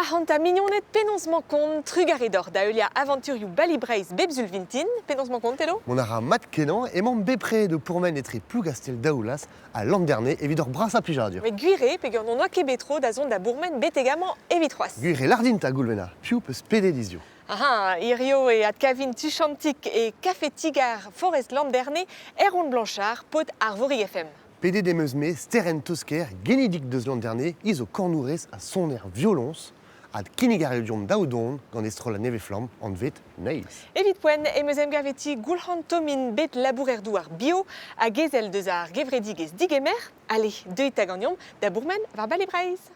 Ac'hanta mignoned, penaos 'mañ kont? Trugarez deoc'h da heuliañ avanturioù Bali Breizh bep sul vintin. Penaos 'mañ kont, Telo? Mont a ra mat-kenañ, emañ bepred o pourmen etre Plougastell-Daoulaz ha Landerne evit hor brasañ plijadur. Met gwir eo, peger n'hon oa ket bet tro da zont da bourmen betek amañ evit c'hoazh. Gwir eo lardin 'ta, Goulwena, piv 'peus pedet hiziv? Aha, hirio e adkavin tuchantik e Kafe Ti-gar Forest Landerne, Erwan Blanchard, paotr Arvorig FM. Pedet em eus-me Sterenn Tosker, genidik deus Landerne, hi zo kornourez ha soner violoñs, ha kinnig a raio deomp daou don gant e strollad nevez-flamm anvet Neizh. Evit poent em eus emgavet ti Goulc'han Tomin, bet labourer-douar bio hag ezel deus ar gevredigezh Digemer. Ale, deuit 'ta ganeomp da bourmen war Bali Breizh.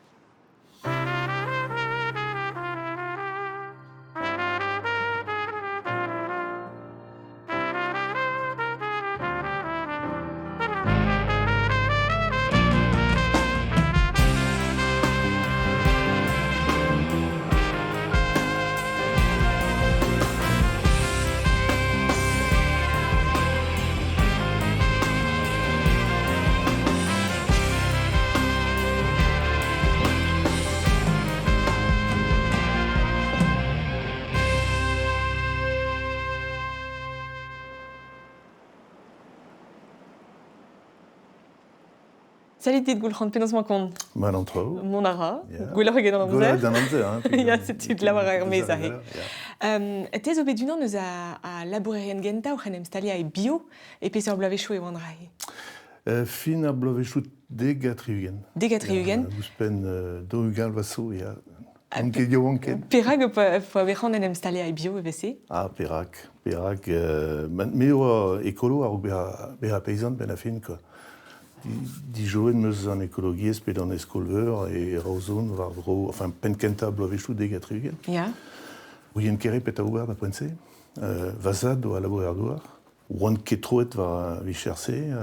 Salut dit Goulc'han, penaos 'mañ kont? Mat an traoù. Mont a ra. Gwelloc'h eget an amzer. Gwelloc'h an amzer. Hein, ya, setu lavar ar maez aze. Te zo bet unan eus a labourerien gentañ oc'h en em staliañ e bio e peseurt bloavezhioù e oant rae? Fin ar bloavezhioù 70. 70. Ouzhpenn 40 vloaz zo, ya. On ket yaouank ken. Perak pa vez c'hoant en em staliañ e bio evel-se? Ah, perak Perak Me oa ekolo a-raok bezañ peizant benn ar fin, quoi. Dijoet 'm eus an ekologiezh pe d'an eskol-veur e Roazhon war-dro, enfin, penn-kentañ bloavezhioù 70. Ya. Ouien ket re petra ober da poent-se. Va zad oa labourer-douar. Oan ket troet war ar vicher-se.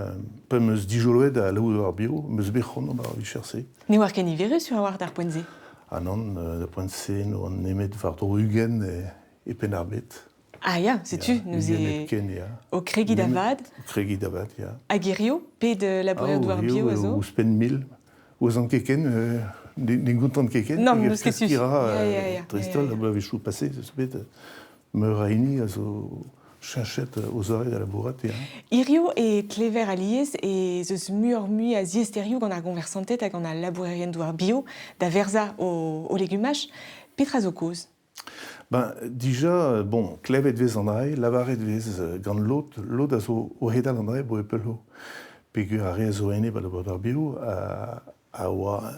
Pa 'm eus dijoloet al labour bio, 'm eus bet c'hoant ober ar vicher-se. Ne oar ket niverus sur a-walc'h d'ar poent-se. Ah nann, da poent-se n'oan nemet war-dro 20 e Penn-ar-Bed. Ah ya, setu, neuze hepken, ya. O kregiñ da vat. O kregiñ da vat, ya. Hag hirio, pet labourer-douar bio a zo? Ouzhpenn 1000. Ouzon ket ken, ne gontan ket ken. Non, n'eus ket tu. Dreist-holl, bloavezhioù passé, ez eus bet meur a hini a zo cheñchet o zoare da labourat, ya. Hirio e klever alies ez eus muioc'h-mui a ziaesterioù gant ar goñversanted ha gant al labourerien-douar bio da verzañ o legumaj. Petra zo kaoz? Ben, dija, bon, klevet 'vez an dra-se, lavaret 'vez gant lod, lod a zo o hedal an dra-se 'boe pell zo. Peogwir ar re a zo enep al labour-douar bio a oa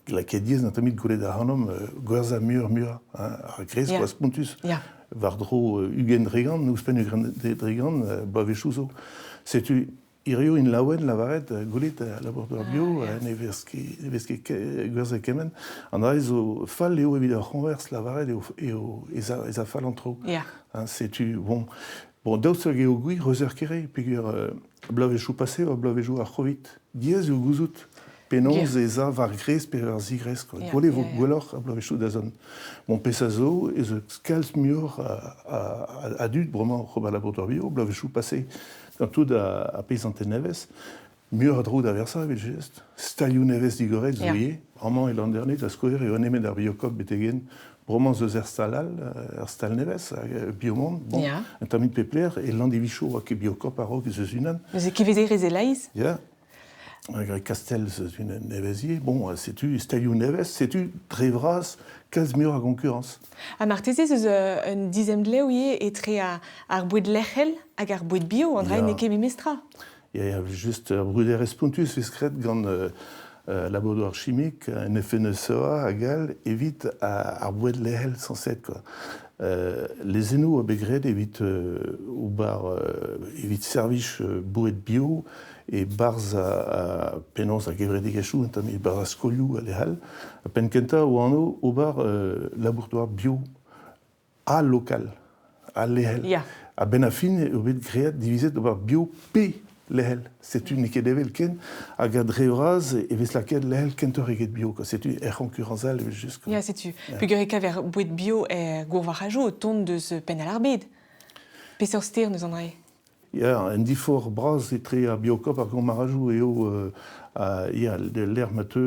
lakaet diaes un tammig gwelet ac'hanomp gwerzhañ muioc'h-muiañ ar grez oa spontus. War-dro 20%, ouzhpenn 20% bloavezhioù zo. Setu Hirio int laouen lavaret gwelit labour-douar bio ne vez ket ne vez ket gwerzhet kement. An dra zo fall eo evit ar c'hoñvers lavaret eo eo ez a ez a fall an traoù. Setu bon bon daoust hag eo gwir reuzeur ket re peogwir bloavezhioù pase oa bloavezhioù ar C'hovid. Diaes eo gouzout penaos ez a war gresk pe war zigresk. Gwell e vo gwelloc'h ar bloavezhioù da zont. Bon pezh a zo ez eus kalz muioc'h a dud bremañ oc'h ober labour-douar bio bloavezhioù pase. Gant tout ar peizanted nevez, muioc'h a dro da verzañ evel-just. Stalioù nevez digoret zo ivez. Amañ e Landerne, da skouer, eo nemet ar Biocop betek-henn. Bremañ 'z eus er stal all, er stal nevez, Biomont. Bon, un tammig pep lec'h, e Landivicho 'oa ket Biocop a-raok ez eus unan. Neuze kevezerezh e-leizh? Ya. Hag Kastell 'z eus unan nevez ivez. Bon, setu stalioù nevez, setu dre vras kalz muioc'h a gonkurañs. Ha marteze ez eus un dizemglev ivez etre ar boued lec'hel hag ar boued bio, an dra n'eo ket memestra. Ya, ya, just ur bruderezh spontus 'vez graet gant labour-douar chimik, an FNSEA hag all, evit ar boued lec'hel sañset quoi. Lezennoù a bet graet evit ober evit servij boued bio e-barzh penaos ar gevredigezhioù un tamm e-barzh ar skolioù ha lec'h all. Penn-kentañ o anv ober labour-douar bio ha lokal, ha lec'hel. A-benn ar fin eo bet graet divizet ober bio pe lec'hel. Setu n'eo ket evel ken hag a-dre vras e vez lakaet lec'hel kentoc'h eget bio. Quoi. Setu er c'honkurañs all evel-just. Ya, setu. Peogwir e kaver boued bio er gourvarc'hajoù o tont deus penn al ar bed. Peseurt ster neus an dra-se? Ya, un diforc'h bras etre ar biokop hag ar marajoù eo Ha ya, lec'h ma teu,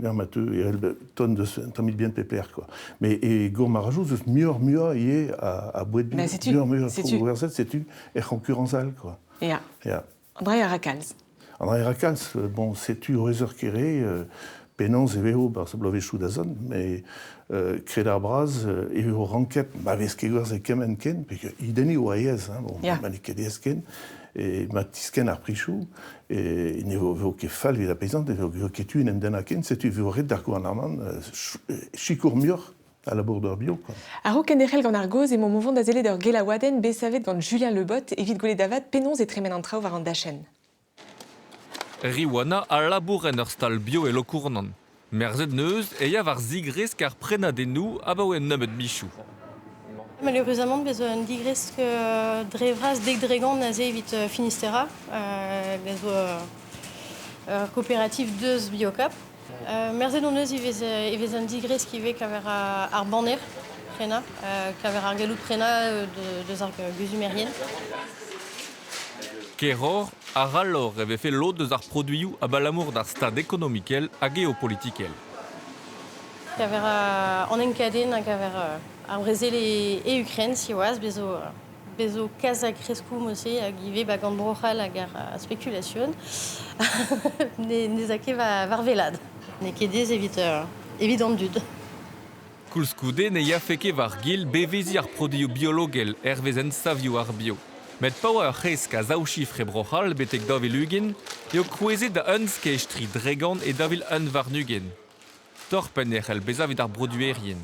lec'h ma teu, e c'hell ton deus un tammig bihan pep lec'h, quoi. Mais e gourmarajoù zeus muioc'h-muiañ ivez a boued bio. Muioc'h-muiañ a gwerzhet, setu er c'hoñkurañs all, quoi. Ya. Ya. An dra a ra kalz. An dra a ra kalz. Bon, setu Rezer Kere, penaos e vezo barzh bloavezhioù da zont, mais kred ar braz e vezo ranket, ma vez ket gwerzhet kement ken, peogwir ideni oa aes, hein, bon, ma n'eo ket aes ken, e ma tiskenn ar prichoù, e ne vo ket fall evit ar peizant, ne vo ket tu en em dennañ ken, setu e vo ret d'ar gouarnamant sikour muioc'h a labour d'ur bio. Quoi. A-raok kenderc'hel gant ar gaoz emaomp o vont da sellet ur gelaouadenn bet savet gant Julien Le Bot evit gwelet avat penaos e tremen an traoù war an dachenn. Riwana a labour en ur stal bio e Lokournan. Merzet neus e ya war zigresk ar prenadennoù abaoe un nebeud michoù. Malheureusement, bez un digresk dre vras dek dregont aze evit Finistera, bez zo ur kooperativ deus Biocap. Merzet hon eus ivez e vez un digresk ivez kaver ar banner prenañ, kaver ar galloud prenañ deus ar guzumerien. Keroc'h ha raloc'h e vefe lod eus ar produioù abalamour d'ar stad ekonomikel ha geopolitikel. Kaver an enkadenn a gaver ar brezel e Ukraine siwazh, bez zo bez zo kalz a kreskoù mod-se hag ivez ba gant Bro-C'hall hag ar spekulation ne n'ez a ket war wellaat. N'eo ket aes evit evit an dud. Koulskoude ne yafe ket war-gil beveziñ ar produioù biologel hervez ensavioù ar bio. Met pa oa ur c'hresk a zaou chifr e Bro-C'hall betek 2020 eo kouezhet da un skej 3% e 2021. Torr-penn e c'hell bezañ evit ar broduerien.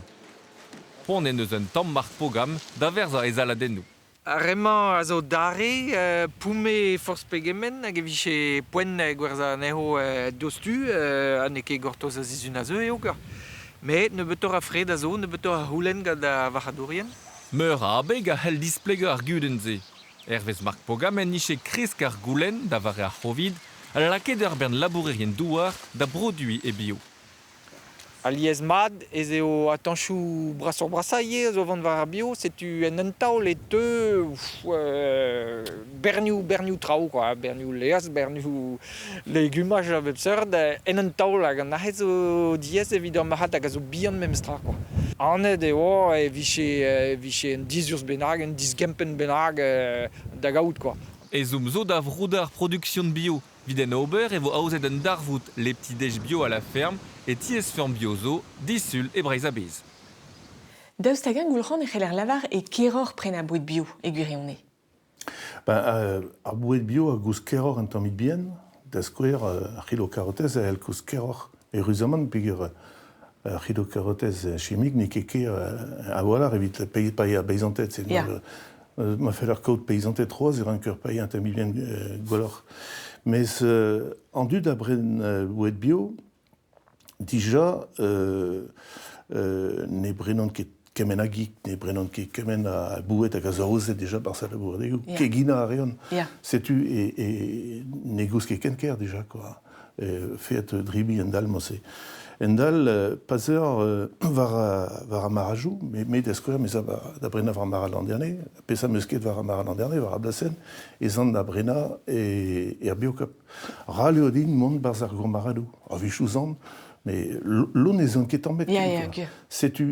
Poan en deus un tamm Marc Pogam da verzañ e saladennoù. Ar re-mañ a zo dare, poume forzh pegement hag e vije poent gwerzhañ anezho diouzhtu ha n'eo ket gortoz a sizhun a zeu eo kwa. Met nebeutoc'h a fred a zo, nebeutoc'h a c'houlenn gant ar varc'hadourien. Meur a abeg a c'hell displegañ ar gudenn-se. Hervez Marc Pogam en nije kresk ar goulenn da vare ar C'hovid ha lakaet ur bern labourerien-douar da broduiñ e bio. Alies-mat ez eo atañchoù brasoc'h-brasañ ivez a zo vont war ar bio. Setu en un taol e teu bernioù, bernioù traoù quoi, bernioù laezh, bernioù legumaj a bep seurt en un taol hag an ahez zo diaes evit ur marc'had hag a zo bihan memestra quoi. Anat eo e vije, e vije un dizurzh bennak, un disgempenn bennak da gaout quoi. Ezhomm zo da vroudañ ar produksion bio. Evit en ober e vo aozet un darvoud Les Petits Déj Bio à la ferme e tiez-feurm bio zo disul e Breizh a-bezh. Daoust hag-eñ Goulc'han e c'heller lavar e keroc'h prenañ boued bio e gwirionez? Ben, ar boued bio a goust keroc'h un tammig bihan. Da skouer, ar c'hilo karotez a c'hell koust keroc'h eüruzamant peogwir ar c'hilo karotez chimik n'eo ket ker a-walc'h evit paeañ beizanted. Ma feller kaout peizanted c'hoazh e ranker paeañ un tammig bihan gwelloc'h. Mes an dud a bren boued bio, dija ne brenont ket kement a gig, ne brenont ket kement a boued hag a zaozet dija barzh al labouradegou. Keginañ a reont. Setu e, e ne goust ket ken ker dija, quoi. Fet dribi en dal mod-se. En dal, pa zeur war, war ar marajoù, me, me da skouer, me za da brenañ war ar marad l'an dernier, pezh am eus ket war ar marad l'an dernier, war ar blasenn, ez an da brenañ e, er Biocop. Ral eo din mont 'barzh ar gourmaradoù. A-wechoù 'z an, mais lon ez an ket tamm ebet ken, quoi. Setu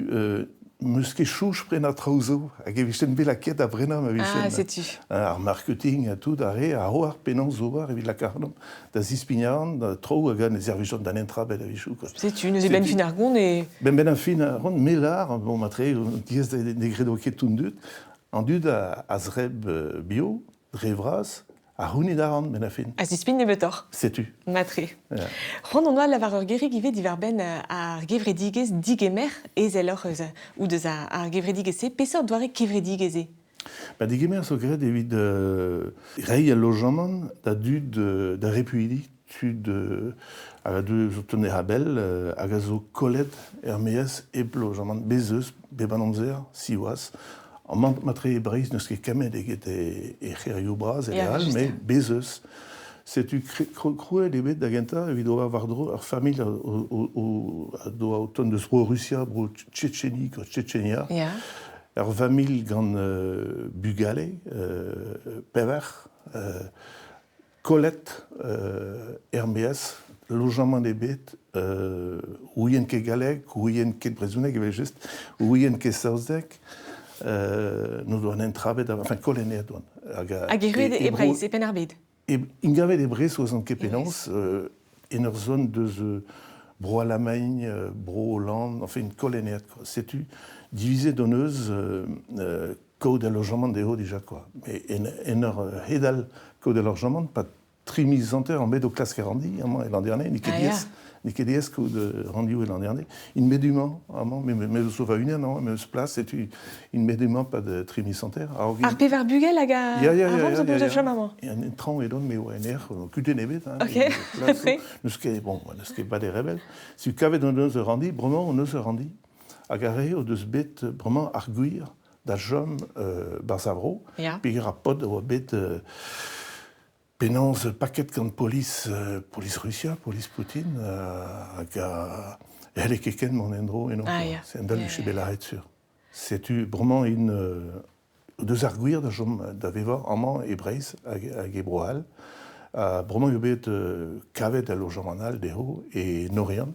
'meus ket soñj prenañ traoù zo hag e vijen bet lakaet da brenañ ma vijen. Ah, setu. Ar marketing ha tout ar re a oar penaos ober evit lakaat ac'hanomp da zispignañ da traoù hag ne servijont da netra bet a-wechoù. Quoi. Setu, neuze benn fin ar gont e... Ben benn ar fin ar gont, me lar, bon, matre, diaes ne gredo ket tout an dud, an dud a, a zreb bio, dre vras, a c'hounit arc'hant benn ar fin. A zispign nebeutoc'h. Setu. Matre. Yeah. C'hoant on oa lavar ur gerig ivez diwar-benn ar gevredigezh digemer ezel oc'h eus ou deus ar gevredigezh-se. Peseurt doare kevredigezh eo? Ba digemer zo graet evit reiñ al lojamant da dud da repuidi, tud hag a deu zo tont a-bell hag a zo kollet er-maez hep lojamant. Bez eus, bep an amzer, siwazh. Amañ matre e Breizh n'eus ket kemmet eget e c'hêrioù bras e all, met bez eus. Setu krouet eo bet da gentañ evit ober war-dro ur familh a doa o tont eus Bro-Rusia, bro Tchétchénie, Tchétchénia. Ur familh gant bugale, pevar. Kollet er-maez, lojamant ebet, ouient ket galleg, ouient ket brezhoneg evel-just, ouient ket saozneg, n'o doa entrabet, enfin kollet aet oant. Hag, Hag erruet e Breizh, e Penn-ar-Bed? Ingavet e Breizh ouzon ket penaos, en ur zone deus Bro-Alamagn, Bro-Holland, enfin kollet aet quoi. Setu divizet hon eus kaout al lojamant dezho dija quoi. Mais en ur hedal kaout al lojamant, pa tri miz hanter an bet o klask ranndi amañ e Landerne, n'eo ket diaes, n'eo ket diaes kaout ranndioù e Landerne. Int bet du-mañ amañ, me zo va-unan amañ, me eus plas, setu int bet du-mañ pad tri miz hanter. Ar pevar bugel hag ar vamm zo o chom amañ? En traoñ edon, me oa en aer, kudenn ebet. Hein, ok, N'eus ket, bon, n'eus ket bat e rebel. Setu kavet hon eus ur ranndi, bremañ hon eus ur ranndi. Hag ar re o deus bet bremañ ar gwir da chom barzh ar vro, peger ar paotr a oa bet penaos paket gant polis, polis Rusia, polis Poutine, hag a c'helle ket ken mont en-dro eno. Ah, ya. C'est un dal vije bet lâret sur. Setu bremañ int deus ar gwir da chom da vevañ amañ e Breizh hag e Bro-C'hall. Ha bremañ eo bet kavet al lojamant all dezho e Norian.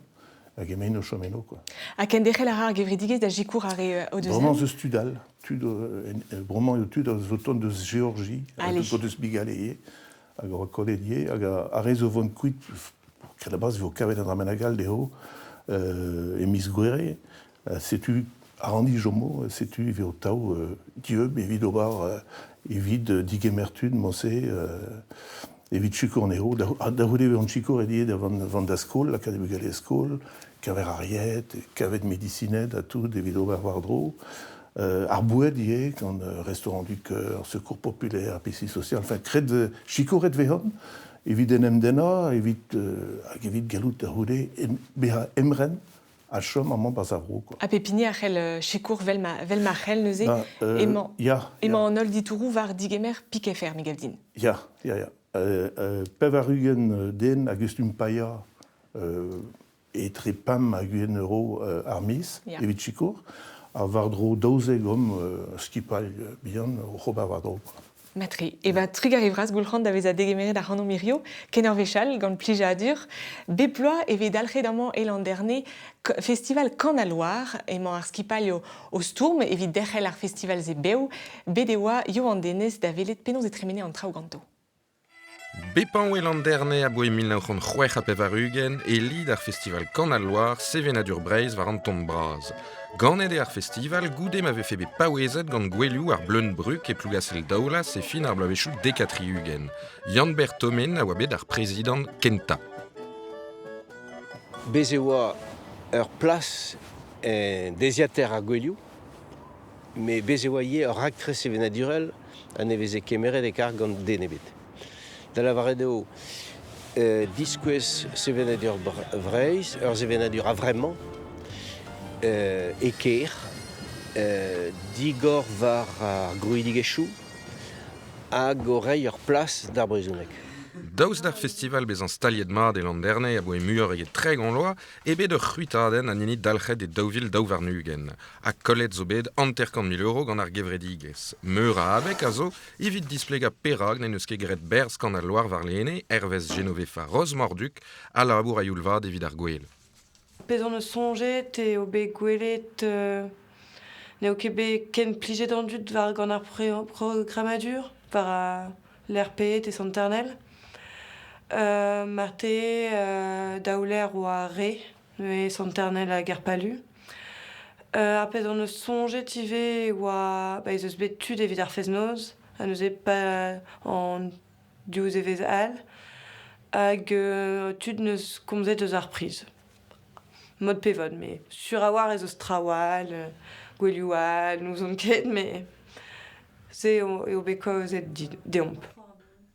Hag emaint o chom eno, quoi. Ha kenderc'hel a ra ar gevredigezh da sikour ar re o deus Bremañ eus tud all. Tud, bremañ eo tud a zo tont deus Georgie, o deus bugale ivez, hag o kollet ivez, hag ar re zo vont kuit, kredabas e vo kavet an dra bennak all dezho e miz Gouere. Setu ar ranndi jomo, setu e vo tav dieub evit ober, evit digemer tud, moñse, evit sikour anezho. Da c'houde e vezont sikouret ivez da vont da skol, lakaat e bugale e skol, kaver ar yec'hed, kavet medisined ha tout evit ober war-dro. Ar boued ivez, gant Restaurant du Cœur, Secours Populaire, Piscine Sociale, enfin, kred sikouret vezont evit en em dennañ, evit, hag evit gallout da c'houde bezañ emren ha chom amañ 'barzh ar vro. Quoi. Ha pep hini a c'hell sikour 'vel ma, vel ma c'hell neuze. Ba, emañ, ya, emañ an holl ditouroù war digemer Pik-FR, me gav din. Ya, ya, ya. 80 den a gustum paeañ etre pemp hag ugent euro ar miz evit sikour. Ha war-dro 12 omp skipailh bihan oc'h ober war-dro. Matre. E ben trugarez vras Goulc'han da vezañ degemeret ac'hanomp hirio, ken ur wech all, gant plijadur. Bep bloaz e vez dalc'het amañ e Landerne festival Kan al Loar. Emañ ar skipailh o stourm evit derc'hel ar festival-se bev. Bet e oa Yoann Denez da welet penaos e tremene an traoù ganto. Bepañ e Landerne aboe 1986 e lid ar festival Kan al Loar sevenadur Breizh war an ton bras. Ganet eo ar festival goude ma vefe bet paouezet gant gouelioù ar Bleun-Brug e Plougastel-Daoulaz e fin ar bloavezhioù 70. Yann-Ber Thomin a oa bet ar prezidant kentañ. Bez' e oa ur plas en deiziataer ar gouelioù, met bez' e oa ivez ur raktres sevenadurel ha ne veze kemeret e karg gant den ebet. Da lavaret eo diskouez sevenadur Vreizh, ur sevenadur a-vremañ e kêr, digor war ar grouidigezhioù hag o reiñ ur plas d'ar brezhoneg. Daoust d'ar festival bezañ staliet mat e Landerne aboe muioc'h eget 30 vloaz eo bet ur c'hwitadenn an hini dalc'het e 2022. Ha kollet zo bet 50 000 euro gant ar gevredigezh. Meur a abeg a zo evit displegañ perak n'en deus ket graet berzh Kan al Loar warlene, hervez Genovefa Rosmorduc, a labour a-youl vat evit ar gwel. Pezh hon eus soñjet eo bet gwelet n'eo ket bet ken plijet an dud war gant ar programmadur war l'RP e Sant-Arnel. Marteze daou lec'h oa re neuze Sant-Arnel hag ar Palu. Ar pezh hon eus soñjet ivez e oa ba ez eus bet tud evit ar fest-noz ha neuze pa an div zevezh all hag tud 'neus komzet eus ar priz. Mod pe vod, met sur a-walc'h ez eus traoù all, gouelioù all, n'ouzon ket, met se eo bet kaozet deomp.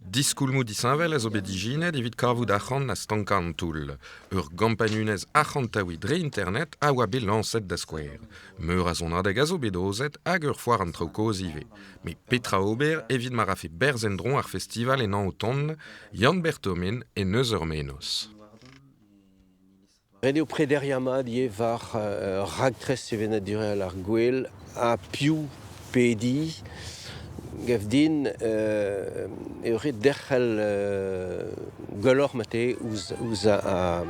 Diskoulmoù disheñvel a zo bet ijinet evit kavout arc'hant ha stankañ an toull. Ur gampagnunezh arc'hantaouiñ dre internet a oa bet lañset da skouer. Meur a sonadeg a zo bet aozet hag ur foar an traoù kozh ivez. Met petra ober evit ma rafe berzh en-dro ar festival en hañv o tont? Yann Berthomin en deus ur mennozh. Ret eo prederiañ mat ivez war raktres sevenadurel ar gwel ha piv pediñ. Gav din eo ret derc'hel gwelloc'h mate ouzh ouzh ar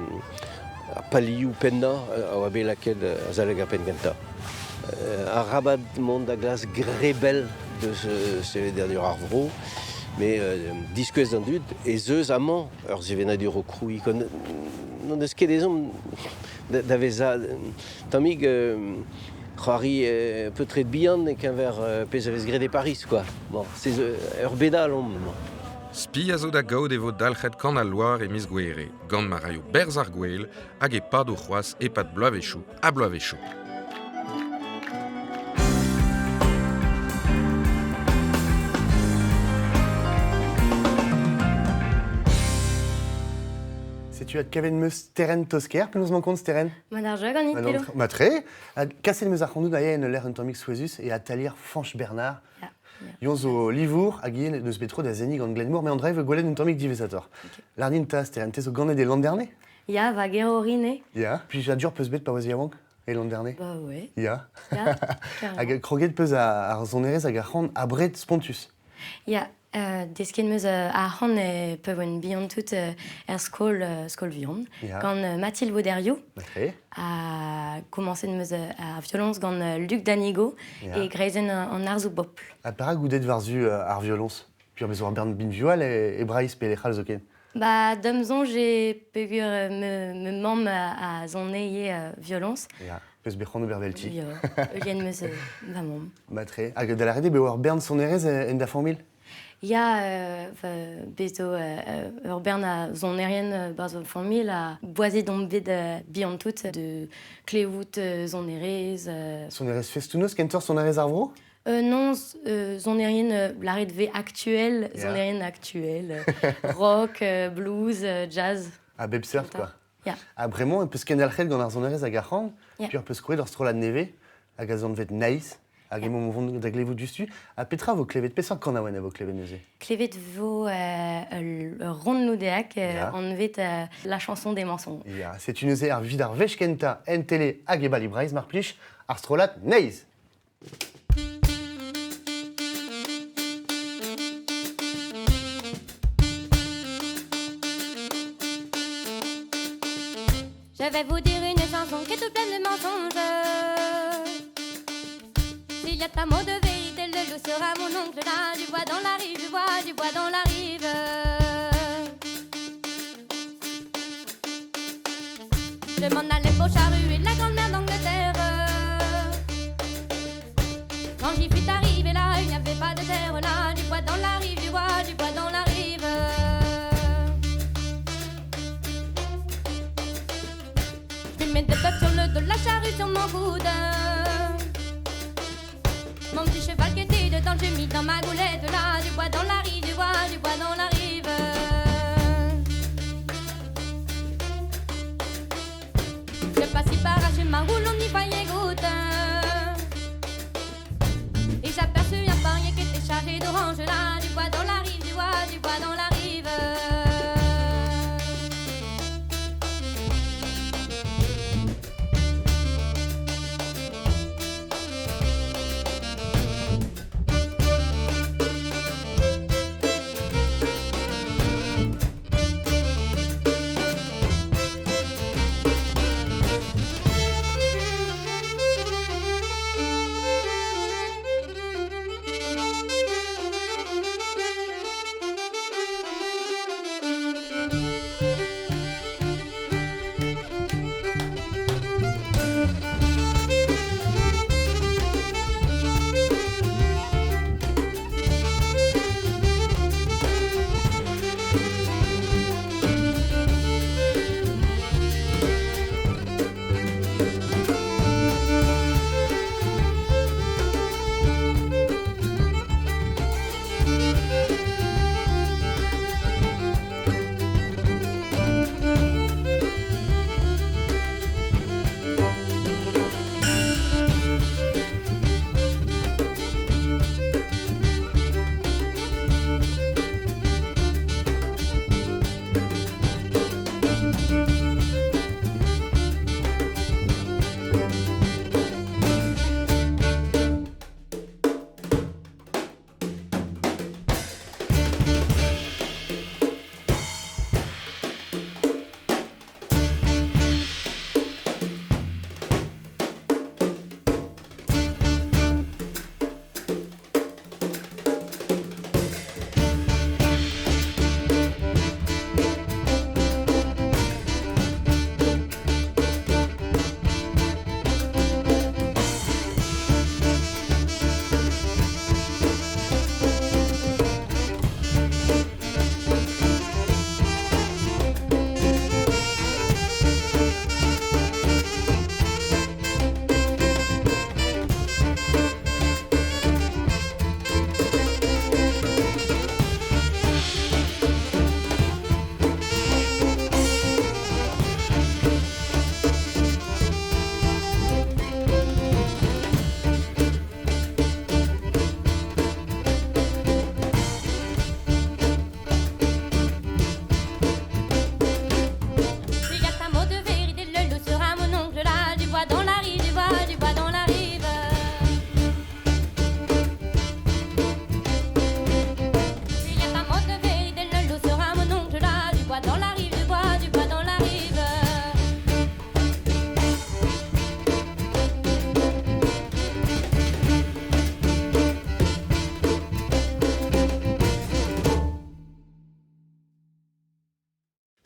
palioù pennañ a oa bet lakaet azalek ar penn-kentañ. Arabat mont da glask grebell deus sevenadur ar vro, met diskouez d'an dud ez eus amañ ur sevenadur o krouiñ. N'hon eus ket ezhomm da vezañ tammig c'hoari paotred bihan e-keñver pezh a vez graet e Pariz quoi. Bon, c'est ur bed all omp amañ. Spi a zo da gaout e vo dalc'het Kan al Loar e miz Gouhere, gant ma raio berzh ar gouel hag e pado c'hoazh e-pad bloavezhioù ha bloavezhioù. Setu adkavet 'm eus Sterenn Tosker. Penaos 'mañ kont, Sterenn? Mat ar jeu ganit, Telo. Matre. Kaset 'm eus ac'hanout aze en ul lec'h un tammig souezhus e atalier Fañch Bernard. Yon zo livour hag ivez n'eus bet tro da seniñ gant Glenmor, met an dra e vo gwelet un tammig diwezhatoc'h. Larnin 'ta, Sterenn, te zo ganet e Landerne? Ya, va ger orin eo. Ya. Plijadur 'peus bet pa oas yaouank e Landerne? Bah ouais. Ya. Ya, Hag kroget 'peus ar sonerezh hag ar c'han abred spontus. Ya, desket 'm eus arc'hant e pa oan bihan-tout er skol, skol vihan, gant Mathilde Bauderioù. Ha komañset 'm eus ar violoñs gant Luc Danigo e greizenn an arzoù bobl. Ha perak out aet war-zu ar violoñs? Peogwir bez' oa ar bern binvioù all e Breizh pe lec'h all zoken. Ba, da'm soñj eo peogwir ma mamm a sone ivez violoñs. Ya, peus bet c'hoant ober 'velti. Ya, heuliet 'm eus va mamm. Matre. Hag da lâret eo bet ur bern sonerezh en da familh? Ya, bet zo ur bern a sonerien 'barzh va familh ha boazet on bet bihan-tout de klevout sonerezh. Sonerezh festoù-noz kentoc'h sonerezh ar vro? Non, sonerien lâret 'vez actuel, sonerien actuel, rock, blues, jazz. A bep seurt, quoi. Ya. Ha bremañ, peus kendalc'het gant ar sonerezh hag ar c'han, puis peus krouet ur strollad nevez hag a zo anvet Nice, hag emaomp o vont da glevout diouzhtu. Ha petra vo klevet? Peseurt kanaouenn a vo klevet neuze? Klevet vo ur rond loudeac anvet La chanson des mensonges. Ya, setu neuze ar evit ar wech kentañ en tele hag e Bali Breizh, mar plij, ar strollad Neiz. Je vais vous dire une chanson qui est toute pleine de mensonges. S'il y a un mot de vérité, le loup sera mon oncle. Là, du bois dans la rive, du bois, du bois dans la rive. Je m'en allais pour charruer la grande-mère d'Angleterre. Quand j'y fus arrivé là, il n'y avait pas de terre là, du bois dans la rive, du bois, du bois dans la rive. Je mets deux bœufs sur le dos, la charrue sur mon coude. Mon petit cheval qui était dedans, j'ai mis dans ma goulette là, du bois dans la rive, du bois, du bois dans la rive. Je passais par un chemin où l'on n'y voyait goutte. Et j'aperçus un panier qui était chargé d'oranges là, du bois dans la rive, du bois, du bois dans la rive.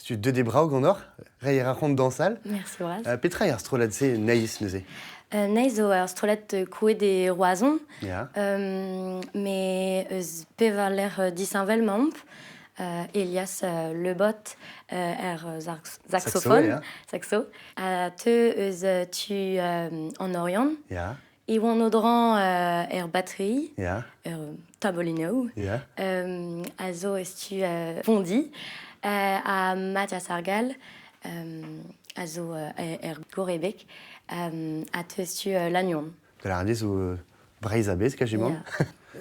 Setu deuet eo brav ganeoc'h, reiñ a ra c'hoant dañsal. Merci bras. Petra eo ar strollad-se Naïs neuze? Naïs zo ur strollad krouet e Roazhon, Ya. Mais eus pevar lec'h disheñvel 'maomp. Elias Lebot er saxophone, saxo, a teu eus tu an Oriant. Ya. Iwan Audran er batterie, er taboulinoù, a zo eus tu Pondi, ha Mathias Argal a zo er Gorebeg, a teu eus tu Lannion. Da lâret eo zo Breizh a-bezh, kajemant.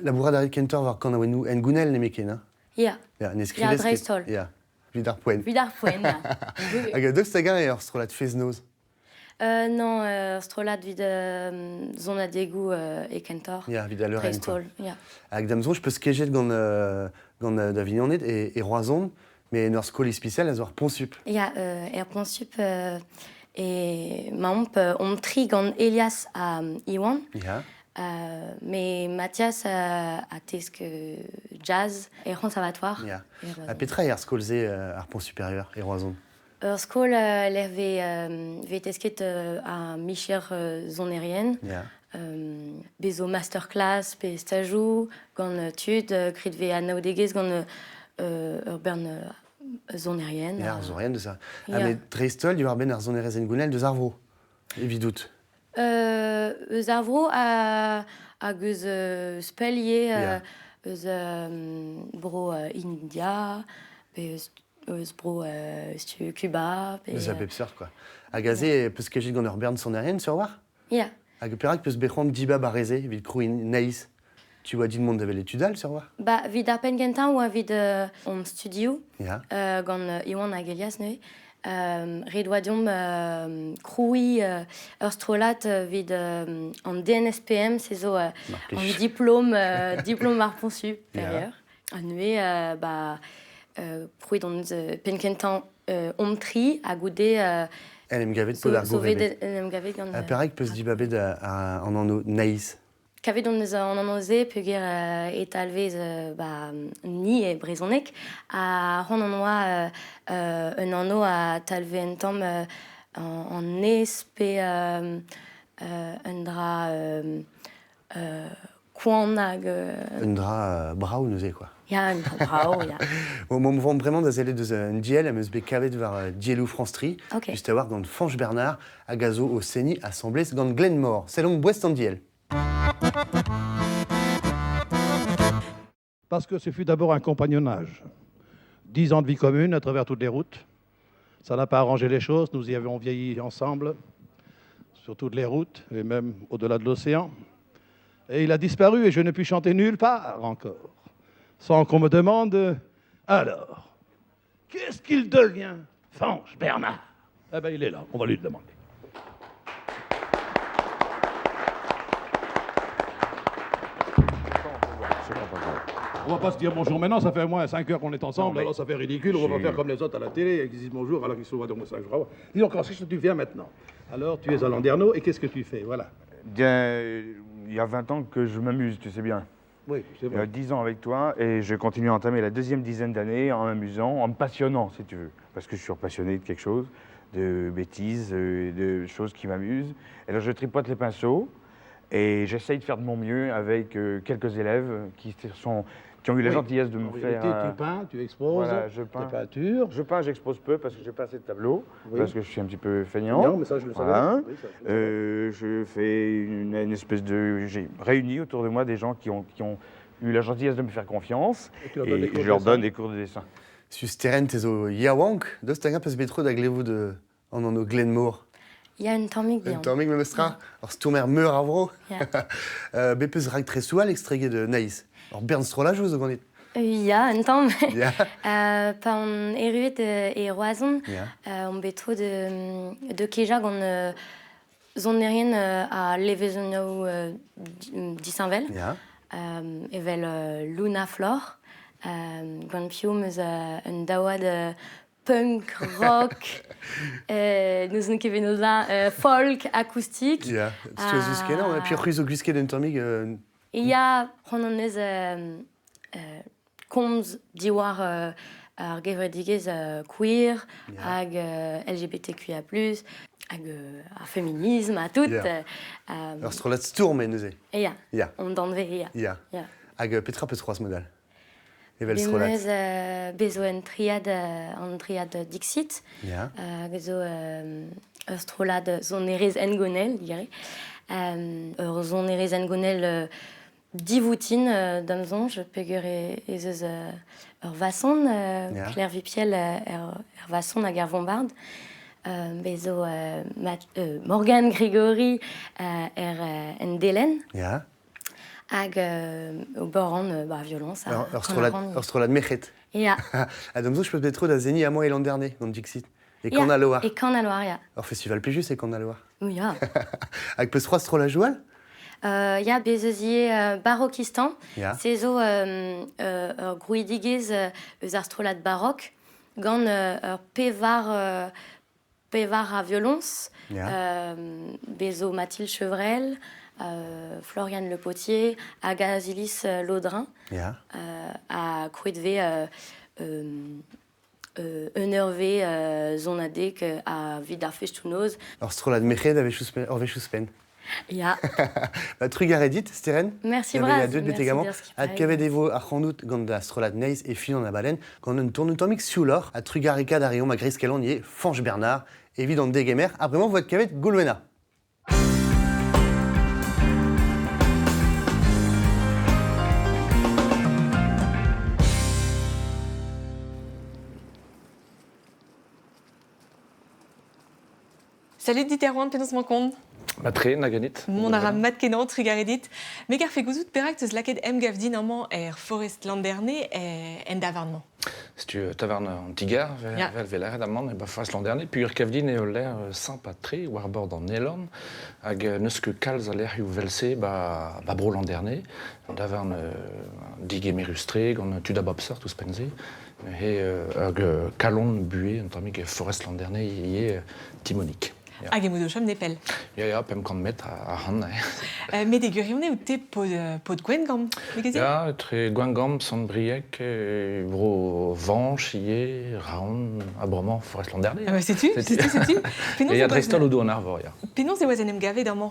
Labourat a rit kentoc'h war kanaouennoù hengounel nemetken, hein? Ya. Ya, ne skrivez Ya, dreist-holl. Ya, evit ar poent. Evit ar poent, ya. Hag daoust hag-eñ eo ur strollad fest-noz? Non, ur strollad evit sonadegoù e kentoc'h. Ya, evit al leurenn. Dreist-holl, ya. Hag da'm soñj 'peus kejet gant, gant da vignoned e, e Roazhon, met en ur skol ispisial a zo ar Pont-Sup. Ya, er Pont-Sup e 'maomp omp tri gant Elias ha Iwan. Ya. Mais Mathias a tesk jazz er c'honservatoire. Ya. Ha petra eo ar skol-se, ar Pont Supérieur, e Roazhon? Ur skol lec'h vez tesket ar micher sonerien. Bez zo masterclass pe stajoù gant tud, graet vez anaoudegezh gant ur bern sonerien. Ya, ar sonerien deus ar... Ah, met dreist-holl diwar-benn ar sonerezh hengounel deus ar vro, evidout. Eus ar vro hag eus pell ivez, eus bro India, pe eus bro Cuba. Pe, Eus a bep seurt, quoi. Hag aze, peus kejet gant ur bern sonerien, sur war? Ya. Hag perak peus bet c'hoant dibab ar re-se evit krouiñ Naïs? Tu oa dit mont da welet tud all, sur war? Ba, evit ar penn kentañ oa evit hon studioù gant Iwan hag Elias neuze. Ret oa deomp krouiñ ur strollad evit an DNSPM, se zo an diplom, diplom ar Pont Supérieur. Ha neuze, ba, krouet hon eus penn kentañ omp tri ha goude En em gavet paotr ar gourrebed. En em gavet gant Ha perak peus dibabet an anv Naïs? Kavet hon eus an anv-se peogwir e talvez ba, ni e brezhoneg ha c'hoant hon oa un anv a talvez un tamm an ez pe un dra koant hag... Un dra brav neuze, quoi. Ya, un dra brav, ya. Bon, m'on vont bremañ da sellet deus un diell am eus bet kavet war dielloù France Tri, just a-walc'h gant Fañch Bernard hag a zo o seniñ asambles gant Glenmor. Sellomp boest an diell. Parce que ce fut d'abord un compagnonnage. 10 ans de vie commune à travers toutes les routes. Ça n'a pas arrangé les choses, nous y avons vieilli ensemble, sur toutes les routes et même au-delà de l'océan. Et il a disparu et je ne puis chanter nulle part encore, sans qu'on me demande alors, qu'est-ce qu'il devient, Fange Bernard Eh bien, il est là, on va lui demander. On va pas se dire bonjour maintenant, ça fait au moins 5 heures qu'on est ensemble, Non, mais alors ça fait ridicule, on va j'ai- faire comme les autres à la télé, qui disent bonjour alors qu'ils sont au moins 5 jours. Dis donc, qu'est-ce que tu viens maintenant Alors, tu es à Landerneau et qu'est-ce que tu fais Voilà. Bien, il y a 20 ans que je m'amuse, tu sais bien. Oui, c'est Il y a vrai. 10 ans avec toi et je continue à entamer la deuxième dizaine d'années en m'amusant, en me passionnant, si tu veux. Parce que je suis passionné de quelque chose, de bêtises, de choses qui m'amusent. Et alors je tripote les pinceaux et j'essaye de faire de mon mieux avec quelques élèves qui ont eu la Oui. gentillesse de me En faire. réalité, tu peins, tu exposes voilà, je tes peins. peintures. Je peins, j'expose peu parce que j'ai pas assez de tableaux, Oui. parce que je suis un petit peu feignant. Non, mais ça, je le savais. Voilà. Oui, ça, je le savais. Je fais une espèce de. J'ai réuni autour de moi des gens qui ont eu la gentillesse de me faire confiance Et tu leur donnes des et cours je de leur dessin. donne des cours de dessin. Sus teren te zo yaouank, daoust hag-eñ peus bet tro da glevout an anv Glenmor? Ya, un tammig Un bihan. tammig memestra, ur stourmer meur a vro. Ya. Bet peus raktresoù all estreget Naïs. Ur bern strollajoù zo ganit. Ya, un tamm. Ya. Pa on erruet e Roazhon, Ya. on bet tro de kejañ gant sonerien ha levezonoù disheñvel. Ya. Evel Luna Flor, gant piv 'm eus un daouad punk, rock, n'ouzon ket penaos folk, acoustique. Ya, souezhus-kenañ, ha puis c'hwi zo gwisket un tammig Ya, c'hoant hon eus komz diwar ar gevredigezh queer hag LGBTQIA+, hag ar feminism ha tout. Yeah. Ur strollad stourm eo neuze. Ya, Ya. on danvez, ya. Ya. Ya. Hag petra peus c'hoazh modal Evel strollad. Bez bez zo un triad, an triad Dixit, Ya. hag zo ur strollad sonerezh hengounel, dirais. Ur sonerezh hengounel divoutin da'm soñj, peogwir ez eus ur vason, Claire Vipiel er vason hag er vombard. Bez zo Morgane Grégory er en delenn. Ya. Hag ober ran ba, violoñs. Ur strollad, ur strollad merc'hed. Ya. Ha da'm soñj peus bet tro da seniñ amañ e Landerne, gant Dixit. E Kan-al-Loar. E Kan-al-Loar, ya. Ur festival plijus e Kan-al-Loar. Ya. Hag peus c'hoazh strollajoù all? Ya, bez eus ivez Barokistan. Ya. Se zo ur grouidigezh eus ar strollad barok gant ur pevar pevar a violoñs. Ya. Bez zo Mathilde Chevrel, Floriane Le Potier hag Azilis Laudrin. Ya. Ha krouet vez un eurvezh sonadeg evit ar festoù-noz. Ur strollad merc'hed a wech ouzhpenn. Ya. Ba, trugarez dit, Sterenn. Merci Da bras. vezañ deuet betek amañ. Adkavet e vo ac'hanout gant da strollad Neizh e fin an abadenn, gant un tourn un tammig siouloc'h ha trugarekaat a reomp a-greiz-kalon ivez Fañch Bernard evit an degemer. Ha bremañ 'vo adkavet Goulwena. Salut dit Erwan, penaos 'mañ kont? Matre, na ganit. Mont a ra mat-kenañ, trugarez dit. Me garfe gouzout perak 'teus lakaet emgav din amañ er Forest Landerne en davarn-mañ. Setu tavarn an ti-gar, vel lâret amañ, e ba Forest Landerne. Peogwir Kevdin eo ul lec'h sympa-tre war bord an Elorn, hag n'eus ket kalz a lec'hioù 'vel-se ba, ba bro Landerne. An davarn digemerus-tre gant tud a bep seurt ouzhpenn-se. Neuze ur kalon buhez un tammig Forest Landerne ivez Timonik. Hag emaout o chom nepell. Ya, ya, 500 metr ac'hann. Met e gwirionez out te paotr Gwengamp, n'eo ket se? Ya, etre Gwengamp, Sant-Brieg, bro Vañch ivez, Raon, ha bremañ Forest-Landerne. Ah bah setu, setu, setu. Penaos E dreist-holl Odo an Arvor, ya. Penaos e oas en em gavet amañ?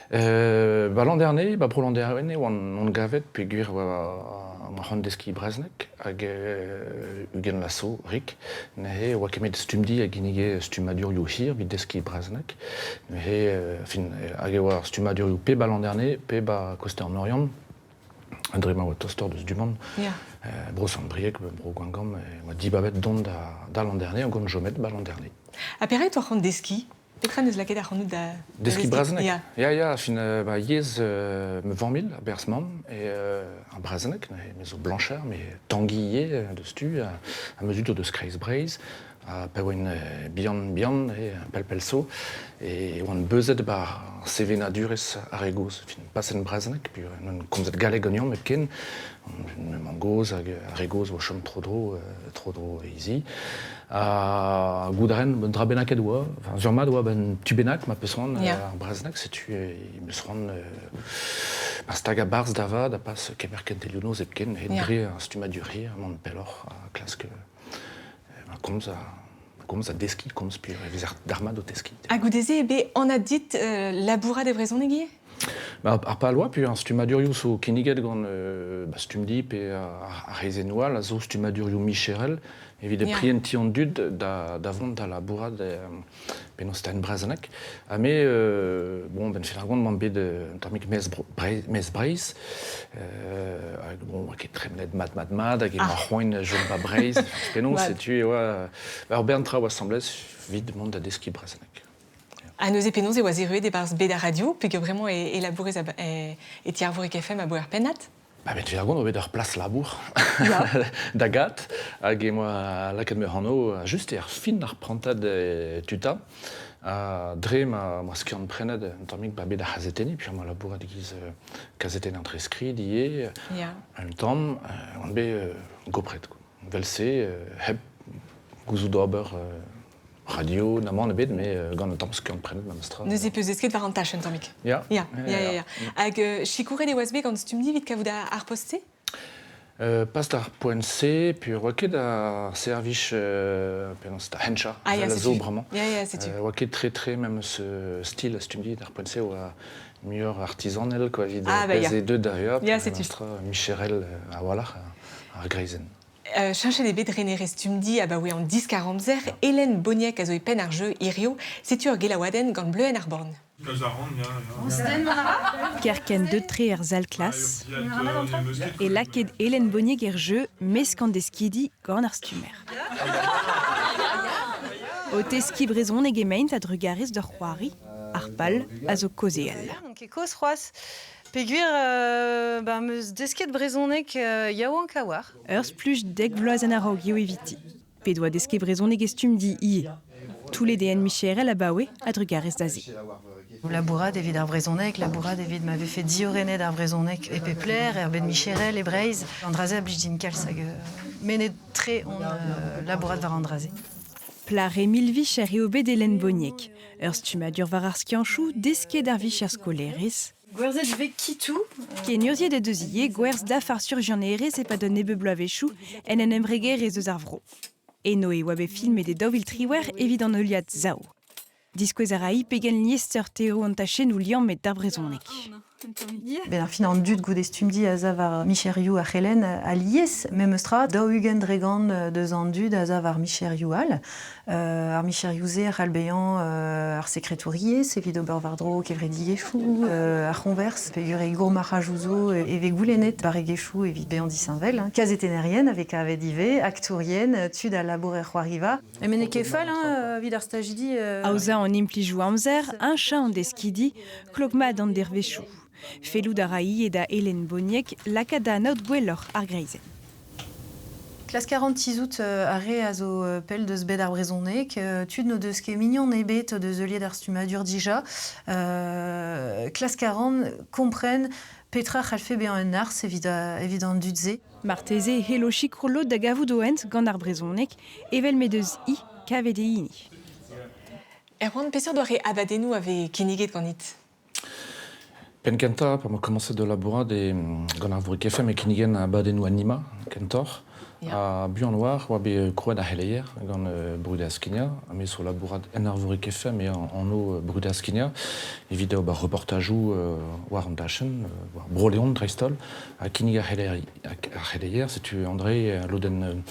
Ba Landerne, ba bro Landerne e oan on gavet peogwir oa c'hoant deskiñ brezhoneg hag ugent vloaz zo, rik. Neuze e oa ket Stumdi a ginnige stummadurioù hir evit deskiñ brezhoneg. Neuze, fin, hag e oa ar stummadurioù pe ba Landerne pe ba koste an Oriant. Dre ma oa tostoc'h deus du-man, bro Sant-Brieg, bro Gwengamp, e oa dibabet dont da Landerne, hag on chomet ba Landerne. Ha perak e oa c'hoant deskiñ? Petra n'eus lakaet ac'hanout da Deskiñ brezhoneg? Ya. Ya, ya, fin, ba, yezh ma familh, a-berzh mamm, e ar brezhoneg, me zo Blanchard, me Tanguy ivez deus tu, ha ma zud o deus Kreiz Breizh, ha pa oan bihan bihan, e pell-pell zo, e oan beuzet ba ar sevenadurezh ar re gozh, fin, pas en brezhoneg, puis on komzet galleg ganeomp hepken, mamm gozh hag ar re gozh o chom tro-dro, tro-dro hiziv. Ha goût a ren un dra bennaket oa, enfin sur mat oa ben tu bennak ma peus c'hoant ar brezhoneg, setu e meus c'hoant ma stag a-barzh da vat ha pas kemer kentelioù noz hepken, het dre ar stummadur hir, mont pelloc'h ha klask ma komz a komz a deskiñ, komz pur e vez ar mat o teskiñ. Ha goude-se eo bet anat dit labourat e brezhoneg ivez? Ba, ar pal oa, puis ar stummadurioù zo kinniget gant ba, Stumdi pe ar c'hreizennoù all a zo stummadurioù micherel evit prientiñ an dud da vont da labourat penaos 'ta en brezhoneg. Ha me, bon, ben fin ar gont 'mañ bet un tammig maez Breizh. Hag bon, oa ket tremenet mat mat mat hag emañ c'hoant chom ba Breizh. Penaos, setu e oa ur bern traoù asambles evit mont da deskiñ brezhoneg. Ha neuze penaos e oas erruet e-barzh bed ar radio, peogwir bremañ e labourez e ti Arvorig FM aboe ar pennad? Ba bet Vergon oa bet ur plas labour da gat hag emañ lakaet ma anv just er fin ar prantad tuta ha dre ma skiant prenet un tammig ba bet ar c'hazetenniñ puis ma labourat e-giz kazetenner dre skrid ivez un tamm oan bet gopret Vel-se hep gouzout ober radio na mann ebet, met gant un tamm skiant-prenet memestra. Neuze peus desket war an tachenn tammig. Ya. Ya, ya, ya. Hag sikouret e oas bet gant Stumdi evit kavout ar post-se? Pas d'ar poent-se, puis oa ket ar servij penaos da henchañ, Ah ya, a zo setu. bremañ. Ya, ya, setu. Oa ket tre-tre memes stil stumdi d'ar poent-se oa muioc'h artizanel quoi, evit Ah, bah ya. pezh eo deuet da vezañ, Ya, setu. memestra micherel a-walc'h ar greizenn. Cheñchet eo bet renerez Stumdi abaoe an diskar-amzer. Hélène Boniek a zo e penn ar jeu hirio. Setu ur gelaouadenn gant Bleuenn ar Born. Kerkent deut-tre er sal-klas e lakaet Hélène Bonniec er jeu mesk an deskidi gant ar stummer. O teskiñ brezhoneg emaint a-drugarez d'ur c'hoari, ar pal a zo kaozeal. Ket kozh c'hoazh peogwir ba 'm eus desket brezhoneg yaouank a-walc'h. Ur spluj dek vloaz en a-raok eo eviti. Pet oa desket brezhoneg e Stumdi ivez. Toullet eo en-micherel abaoe a-drugarez da se. Labourat evit ar brezhoneg, labourat evit ma vefe diorrenet ar brezhoneg e pep lec'h, er bed micherel, e Breizh. An dra-se a blij din kalz hag mennet-tre on labourat war an dra-se. Plac'h e mil vicher eo bet Hélène Bonniec. Ur stummadur war ar skianchoù desket ar vicher skolaerez. Gwerzhet 'vez kitou. Kenurzhiet he deus ivez gwerzh dafar surjianerezh e-pad un nebeud bloavezhioù en un embregerezh eus ar vro. Eno e oa bet filmet e 2018 evit an heuliad Sav. Diskouez a ra-hi pegen liesseurt eo an tachennoù liammet d'ar brezhoneg. Benn ar fin an dud goude stumdi a za war micherioù ar c'helenn alies, memes tra, 40% deus an dud a za war micherioù all. Ar micherioù-se a c'hall bezañ ar sekretouriezh evit ober war-dro kevredigezhioù, ar c'hoñvers, peogwir e gourmarc'hajoù zo e vez goulennet barregezhioù evit bezañ disheñvel. Hein. Kazetennerien a vez kavet ivez, aktourien, tud a labour er c'hoariva. Mais n'eo ket fall hein, evit ar stajidi. Aozañ an implijoù amzer, heñchañ an deskidi, klok mat an dervezhioù. Fellout a ra ivez da Hélène Bonniec lakaat da anaout gwelloc'h ar greizenn. Klask a ran tizhout ar re a zo pell deus bed ar brezhoneg, tud n'o deus ket mignon ebet o deus heuliet ar stummadur dija. Klask a ran kompren petra c'hallfe bezañ un arz evit, evit an dud-se. Marteze e c'hello sikour lod da gavout o hent gant ar brezhoneg, evel m'he deus hi kavet e hini. Erwan, peseurt doare abadennoù a vez kinniget ganit? Penn-kentañ, pa 'ma komañset da labourat e gant ar Vourc'h FM e kinnigen abadennoù anima kentoc'h. Ha buan 'oar oa bet krouet ar c'heleier gant Brudañ Skignañ. Ha me zo labourat en Arvorig FM e anv Brudañ Skignañ evit ober reportajoù war an dachenn, war Bro-Leon dreist-holl, ha kinnig ar c'heleier. Setu André lodenn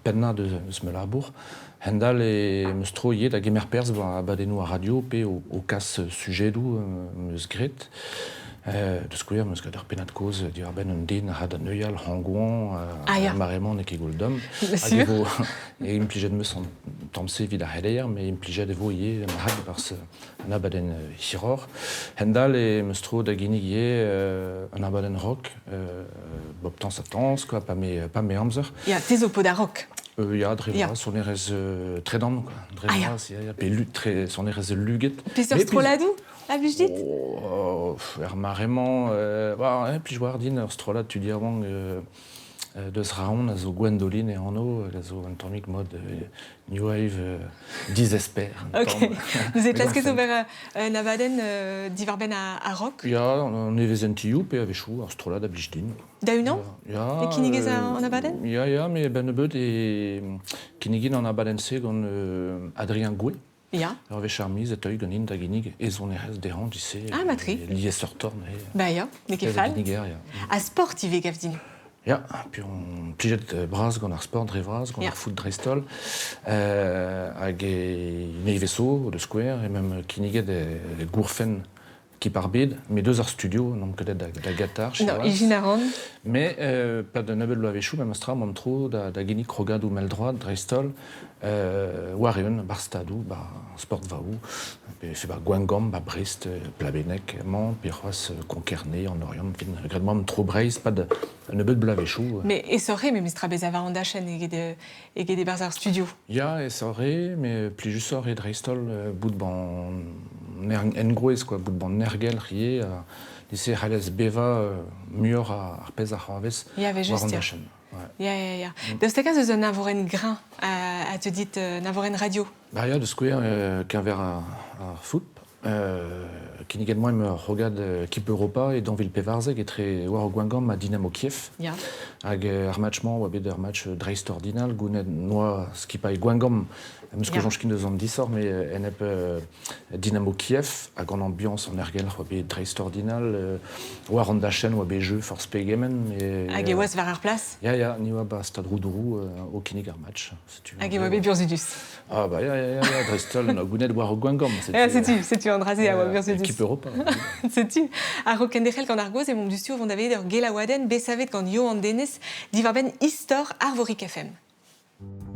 pennañ deus ma labour. Hend-all e 'm eus tro ivez da gemer perzh war abadennoù ar radio pe o kas sujedoù 'm eus graet. Da skouer, 'm eus graet ur pennad-kozh diwar-benn un den a ra da neuial hañv-goañv Ah ya. ar mare-mañ n'eo ket gwall domm. Hag e vo e implijet 'm eus an tamm-se evit ar c'heleier, met implijet e vo ivez ma c'had e-barzh un abadenn hiroc'h. Hend-all e 'm eus tro da ginnig ivez un abadenn rock, bep tañs ha tañs, quoi, pa me, pa me amzer. Ya, te zo paotr ar rock. Ya, dre vras, sonerezh tredan, quoi. Dre Ah ya. vras, ya, ya, pe lu, tre, sonerezh luget. Peseurt strolladoù a blij dit? Oh, er mare-mañ, bah, plij war din ur strollad tud yaouank deus Raon a zo Gwendoline e anv, hag a zo un tammig mod New Wave dizesper. Ok. Neuze klaskez ober un abadenn diwar-benn ar rock? Ya, an nevezentioù pe a-wechoù ar strollad a blij din. Da-unan? Ya. E kinnigez an abadenn? Ya, ya, mais ben nebeut e kinnigin an abadenn-se gant Adrien Gouet. Ya. Ur wech ar miz e teuy ganin da ginnig e sonerezh dezhañ, tu sais. Ah, matri. Liesseurtoc'h neuze. Bah ya, n'eo ket fall. Kinniger, ya. Ha sport ivez, gav din. Ya, puis on plijet bras gant ar sport dre vras, gant ar foot dreist-holl. Hag e nevez-zo, de skouer, e même kinniget e gourfenn Kip ar bed, met deus ar studio, n'omp ket aet da Gatar, Non, ijin a ran. Mais pad un nebeud bloavezhioù memes tra, m'am tro da, da ginnig krogadoù mell-droad dreist-holl, war-eeun, bar stadoù, bar sportvaoù, pe fe bar Gwengamp, ba Brest, Plabenneg, emañ, pe c'hoazh Konk-Kerne, an Oriant, fin, graet m'am tro Breizh pad un nebeud bloavezhioù. Mais aesoc'h eo memes tra bezañ war an dachenn eget, eget e-barzh ar studio. Ya, aesoc'h eo, met plijusoc'h eo dreist-holl bout ban engroez, quoi, bout ban ergelc'h ivez, ha se c'hallez bevañ muioc'h ar pezh a c'hoarvez war an dachenn. Ya, ya, ya. Daoust hag ez eus un eñvorenn greñv a te dit, un eñvorenn radio? Bah ya, da skouer, keñver ar foot, Kinniget 'moa ur c'hrogad Kip Europa e 2014 etre war Gwengamp ha Dinamo Kiev. Ya. Hag ar match-mañ oa bet ur match dreistordinal, gounet noa skipailh Gwengamp Em eus ket soñj ken eus an disoc'h, met enep Dinamo Kiev hag an ambiañs an aergelc'h oa bet dreistordinal. War an dachenn oa bet jeu forzh pegement. Mais, Hag e oas war ar plas? Ya, ya, ni oa ba Stad Roudourou o kinnig ar match. Setu, Hag e oa bet burzhudus. Ah bah ya, ya, ya, ya dreist-holl, on a gounet war Gwengamp. Setu, setu, setu an dra-se a oa burzhudus. Équipe Europa. Setu, a-raok kenderc'hel gant ar gaoz emaomp diouzhtu o vont da welet ur gelaouadenn bet savet gant Yoann Denez diwar-benn istor Arvorig FM.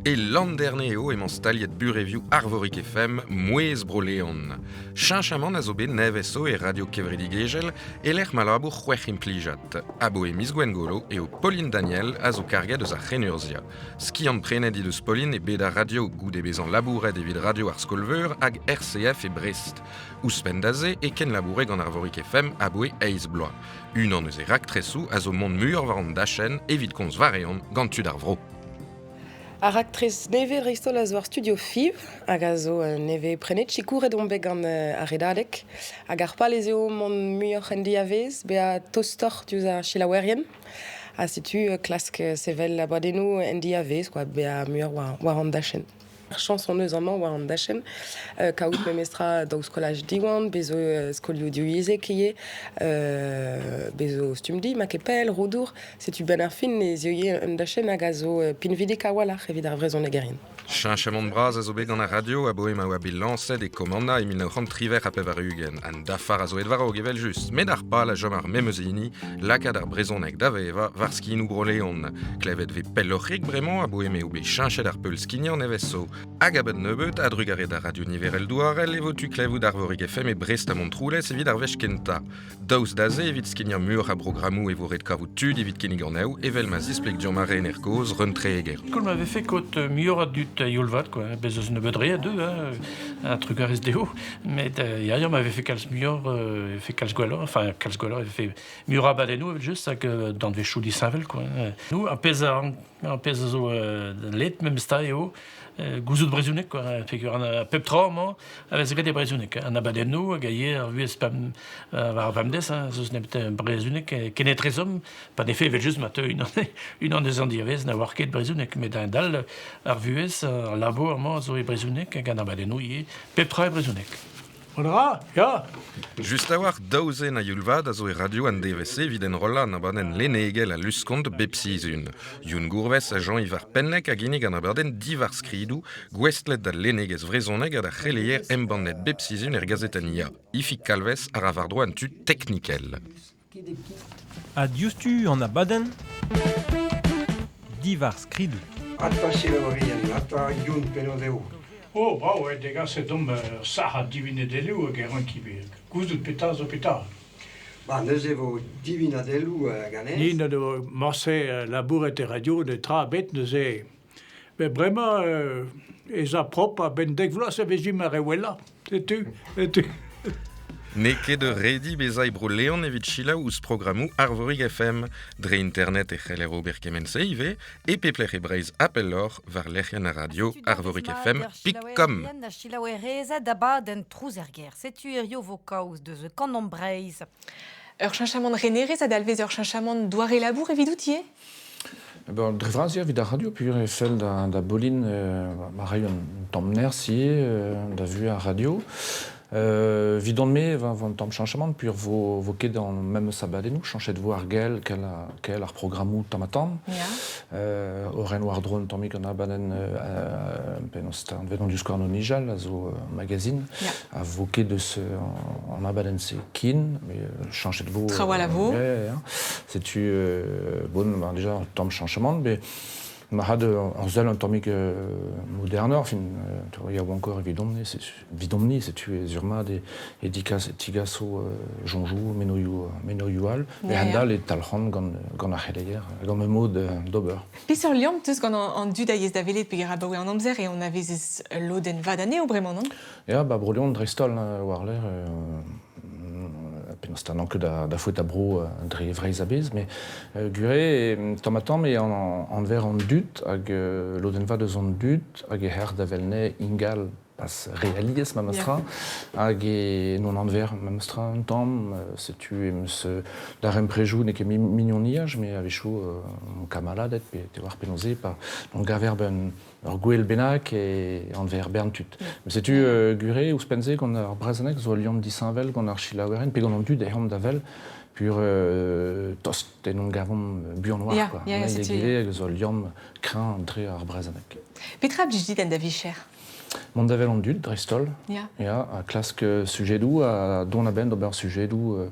E Landerne eo emañ staliet burevioù Arvorig FM Mouezh Bro-Leon. Cheñchamant a zo bet nevez zo e radio kevredigezhel e-lec'h ma labour c'hwec'h implijad. Aboe miz Gwengolo eo Pauline Daniel a zo karget eus ar c'henurzhiañ. Skiant-prenet he deus Pauline e bed ar radio goude bezañ labouret evit Radio ar Skol-Veur hag RCF e Brest. Ouzhpenn da se e kenlaboure gant Arvorig FM aboe eizh bloaz. Unan eus e raktresoù a zo mont muioc'h war an dachenn evit komz war-eeun gant tud ar vro. Ar raktres nevez dreist-holl a zo ar studio FIV hag a zo nevez prenet. Sikouret omp bet gant ar Redadeg. Hag ar pal ez eo mont muioc'h en diavez, bezañ tostoc'h diouzh ar selaouerien. Ha setu klask sevel abadennoù en diavez, quoi, bezañ muioc'h war an dachenn. Ar chañs hon eus amañ war an dachenn kaout memestra daou skolaj Diwan, bez zo skolioù divyezhek ivez, bez zo Stumdi, ma ket pell, Roudour. Setu benn ar fin ez eo ivez un dachenn hag a zo pinvidik a-walc'h evit ar vrezhonegerien. Cheñchamant bras a zo bet gant ar radio aboe ma oa bet lañset e Kommanna e 1998. An dafar a zo aet war-raok evel-just, met ar pal a chom ar memes hini, lakaat ar brezhoneg da vevañ war skinoù Bro-Leon. Klevet 'vez pelloc'hik bremañ aboe m'eo bet cheñchet ar peulskignañ nevez zo. Hag a-benn nebeut, a-drugarez da radio niverel douarel e vo tu klevout Arvorig FM e Brest ha Montroulez evit ar wech kentañ. Daoust da se evit skignañ muioc'h a brogrammoù e vo ret kavout tud evit kinnig anezho evel ma zispleg deomp ar rener kozh Reun Treger. Koulz ma vefe kaout muioc'h a dud youl-vat quoi. Bez eus nebeut re a deu, hein, un trugarez dezho. Met ya, ya, ma vefe kalz muioc'h, e vefe kalz gwelloc'h, enfin kalz gwelloc'h, e vefe muioc'h a abadennoù evel-just hag danvezioù disheñvel quoi. Nous, ar pezh a, ar pezh a zo let memes ta eo gouzout brezhoneg quoi. Peogwir an pep tra amañ a vez graet e brezhoneg. An abadennoù hag a ivez ar vuhez pem, war ar pemdez, hein, ez eus nemet brezhoneg kenetrezomp. Pa ne fe evel-just ma teu unan, unan eus an diavez na oar ket brezhoneg, met a-hend-all ar vuhez, ar labour amañ a zo e brezhoneg hag an abadennoù ivez, pep tra e brezhoneg. Voilà, ya. Just a-walc'h daou zen a-youl-vat a zo e radio an devezh-se evit enrollañ an abadenn lennegel ha luskont bep sizhun. Youn Gourves ha Jean-Yves ar Penneg a ginnig an abadenn diwar skridoù gouestlet d'al lennegezh vrezhonek ha d'ar c'heleier embannet bep sizhun er gazetenn Ya. Ifig Kalvez a ra war-dro an tu teknikel. Ha diouzhtu an abadenn diwar skridoù. Ata selaouerien, ata Youn penaos eo. Oh, brav eo degaset omp ur sac'had divinadelloù hag e rank ivez gouzout petra zo petra. Ba, neuze vo divinadelloù ganez. Ni n'o doa morse labouret e radio netra ebet neuze. Met bremañ ez a propr a-benn dek vloaz e vezimp ar re wellañ. Setu, setu. N'eo ket ur redi bezañ e Bro-Leon evit selaou ouzh programmoù Arvorig FM. Dre internet e c'heller ober kement-se ivez, e pep lec'h e Breizh ha pelloc'h, war lec'hienn ar radio arvorigfm.com. Da selaouerezed abadenn Trouz er gêr. Setu hirio vo kaoz deus Kanomp Breizh. Ur cheñchamant renerezh a dalvez ur cheñchamant doare labour evidout ivez? Ben, dre vras eo evit ar radio peogwir e fell da, da Bolin ma ray un tamm nerzh ivez da vuhez ar radio. Evidon-me e va un tamm cheñchamant peogwir vo, vo ket an memes abadennoù, chañchet vo ar gel kel, kel ar programmoù tamm-ha-tamm. Ya. O ren war-dro un tammig an abadenn penaos 'ta anvet an Divskouarn o nijal a zo ur magazine Ya. a vo ket eus an abadenn-se ken, mais chañchet vo. Trawal a vo. Ya, ya, ya. Setu bon, ben, déjà un tamm cheñchamant, mais marc'had ur sell un tammig modernoc'h, fin, yaouankoc'h evidomp-ni, evidomp-ni, setu sur-mat e, e tigaso soñjoù, menoioù, menoioù all, mais a-hend-all e talc'han gant, gant ar c'heleier, gant ma mod d'ober. Peseurt liamm 'teus gant an dud a yezh da welet peger abaoe an amzer e anavezez ul lodenn vat anezho bremañ, non? Ya, ba Bro-Leon dreist-holl, war-lerc'h, penaos 'ta n'an ket da foetañ bro dre Vreizh a-bezh, met gwir eo tamm-ha-tamm eo anver an dud hag lodenn vat eus an dud hag e c'her da wel anezhe ingal. pas re alies memestra, hag e non anver memestra un tamm, setu em eus daremprejoù n'eo ket mignoniaj, met a-wechoù on kamaladed pe te oar penaos eo, pa on gaver ben ur gwel bennak e anver bern tud. Met setu gure ouzhpenn-se gant ar brezhoneg zo ul liamm disheñvel gant ar selaouerien pe gant an dud eh omp da wel pur tost en hon gavomp buan war quoi. Ya, An eil setu. egile hag zo ul liamm kreñv dre ar brezhoneg. Petra a blij dit en da vicher? Mont da wel an dud dreist-holl, Ya. ya, ha klask sujedoù ha dont a-benn d'ober sujedoù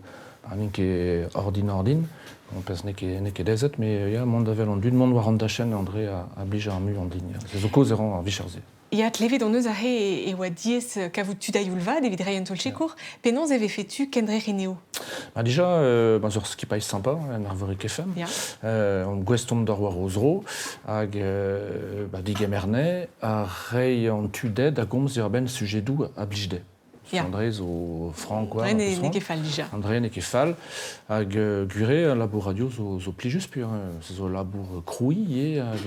ha n'int ket ordin-ordin. Bon, pezh n'eo ket, n'eo ket aezet, met ya, mont da wel an dud, mont war an dachenn André a, a blij ar muiañ din. Ya. Se zo kaoz e ran ar vicher-se. Ya, klevet hon eus aze e oa diaes kavout tud a-youl vat evit reiñ un taol-sikour. Penaos e vefe tu kendrec'hiñ eo? Bah déjà, bah, ur skipailh sympa, en Arvorig FM. Ya. On gouest omp d'ar war o zro hag bah, digemer ha reiñ an tu dezhe da gomz diwar-benn sujedoù a blij dezhe. Ya. André zo frank quoi. André n'eo ket fall dija. André n'eo ket fall. Hag gure, labour radio zo, zo plijus pur. Hein. Se zo labour krouiñ ivez hag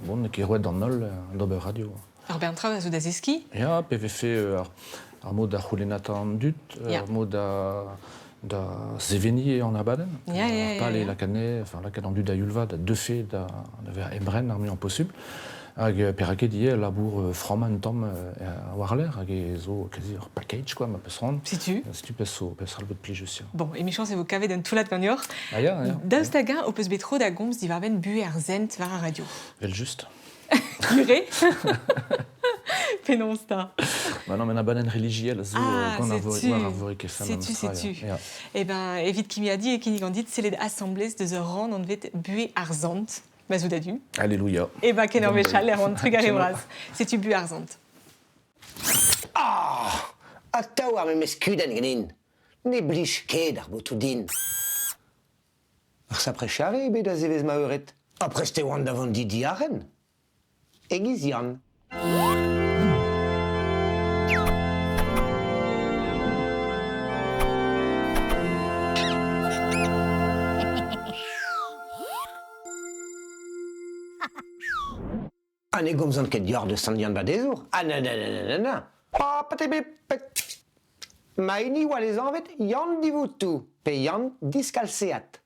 bon, n'eo ket roet d'an holl d'ober radio. Ur bern traoù a zo da zeskiñ. Ya, pe vefe ar, ar mod da c'houlennata an dud, ar mod da da seveniñ an abadenn. Ya, ya, Ar pal eo lakaat anezhe, enfin lakaat an dud a-youl vat a deufe da, da vezañ emren ar muiañ posubl. Hag perak ket ivez labour frammañ un tamm war-lerc'h hag e zo quasi ur package quoi ma peus c'hoant. Setu. Setu pezh zo pezh c'hall bout plijus ya. Bon, emichañs e vo kavet un toullad ganeoc'h. Ah ya, ya. Daoust hag-eñ ho peus bet tro da gomz diwar-benn buhez ar sent war ar radio? Vel-just. Gure Penaos 'ta? Bah non, mais un abadenn relijiel a zo Ah, gant ar setu. war ar Vorik FM Setu, memestra, setu. ya. Ya. Eh ben, evit kimiadiñ e kinnigan dit sellet asambles deus ur rann anvet Buhez ar Sant, ma zo da du. Alléluia. Eh ben, ken ur wech all, Erwan, trugarez bras. Setu Buhez ar Sant. Ah! Atav ar memes kudenn ganin. Ne blij ket ar botoù din. Ur sapre charre eo bet a-zevezh ma eured. Ha prest e oan da vont di diarc'hen. E-giz Yann. Ha ne gomzan ket deoc'h deus Sant Yann-Vadezour. Ah na na na na na na. Ma hini oa lesanvet Yann Divoutou, pe Yann Diskalseat.